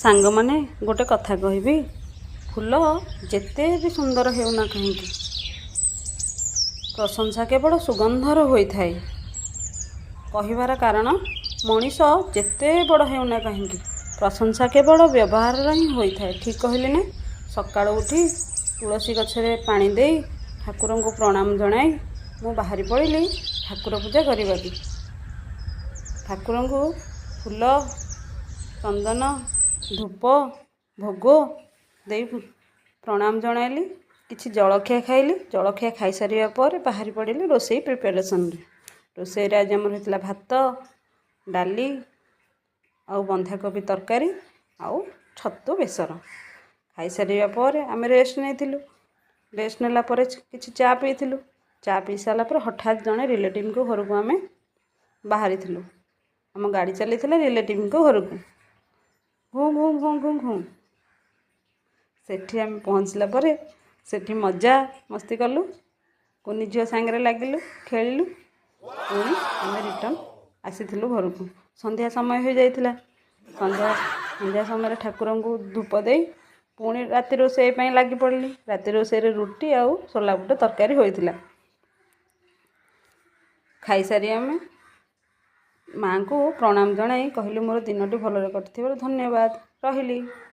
ସାଙ୍ଗମାନେ, ଗୋଟେ କଥା କହିବି। ଫୁଲ ଯେତେ ବି ସୁନ୍ଦର ହେଉନା କାହିଁକି, ପ୍ରଶଂସା କେବଳ ସୁଗନ୍ଧର ହୋଇଥାଏ। କହିବାର କାରଣ, ମଣିଷ ଯେତେ ବଡ଼ ହେଉନା କାହିଁକି, ପ୍ରଶଂସା କେବଳ ବ୍ୟବହାରର ହିଁ ହୋଇଥାଏ। ଠିକ୍ କହିଲି ନା? ସକାଳୁ ଉଠି ତୁଳସୀ ଗଛରେ ପାଣି ଦେଇ, ଠାକୁରଙ୍କୁ ପ୍ରଣାମ ଜଣାଇ ମୁଁ ବାହାରି ପଡ଼ିଲି ଠାକୁର ପୂଜା କରିବାକୁ। ଠାକୁରଙ୍କୁ ଫୁଲ, ଚନ୍ଦନ, ଧୂପ, ଭୋଗ ଦେଇ ପ୍ରଣାମ ଜଣାଇଲି। କିଛି ଜଳଖିଆ ଖାଇଲି। ଜଳଖିଆ ଖାଇସାରିବା ପରେ ବାହାରି ପଡ଼ିଲି ରୋଷେଇ ପ୍ରିପାରେସନ୍ରେ। ରୋଷେଇରେ ଆଜି ଆମର ହେଇଥିଲା ଭାତ, ଡାଲି ଆଉ ବନ୍ଧାକୋବି ତରକାରୀ ଆଉ ଛତୁ ବେସର। ଖାଇସାରିବା ପରେ ଆମେ ରେଷ୍ଟ ନେଇଥିଲୁ। ରେଷ୍ଟ ନେଲା ପରେ କିଛି ଚା ପିଇଥିଲୁ। ଚା ପିଇ ସାରିଲା ପରେ ହଠାତ୍ ଜଣେ ରିଲେଟିଭ୍ଙ୍କ ଘରକୁ ଆମେ ବାହାରିଥିଲୁ। ଆମ ଗାଡ଼ି ଚାଲିଥିଲା ରିଲେଟିଭ୍ଙ୍କ ଘରକୁ, ଘୁଁ ଘୁଁ ଘୁଁ ଘୁଁ ଘୁଁ। ସେଠି ଆମେ ପହଞ୍ଚିଲା ପରେ ସେଠି ମଜା ମସ୍ତି କଲୁ। କୁନି ଝିଅ ସାଙ୍ଗରେ ଲାଗିଲୁ, ଖେଳିଲୁ। ପୁଣି ଆମେ ରିଟର୍ଣ୍ଣ ଆସିଥିଲୁ ଘରକୁ। ସନ୍ଧ୍ୟା ସମୟ ହୋଇଯାଇଥିଲା। ସନ୍ଧ୍ୟା ସମୟରେ ଠାକୁରଙ୍କୁ ଧୂପ ଦେଇ ପୁଣି ରାତି ରୋଷେଇ ପାଇଁ ଲାଗି ପଡ଼ିଲି। ରାତି ରୋଷେଇରେ ରୁଟି ଆଉ ସୋଲା ବୁଟ ତରକାରୀ ହୋଇଥିଲା। ଖାଇସାରି ଆମେ ମାଆଙ୍କୁ ପ୍ରଣାମ ଜଣାଇ କହିଲି, ମୋର ଦିନଟି ଭଲରେ କଟିଥିବାରୁ ଧନ୍ୟବାଦ, ରହିଲି।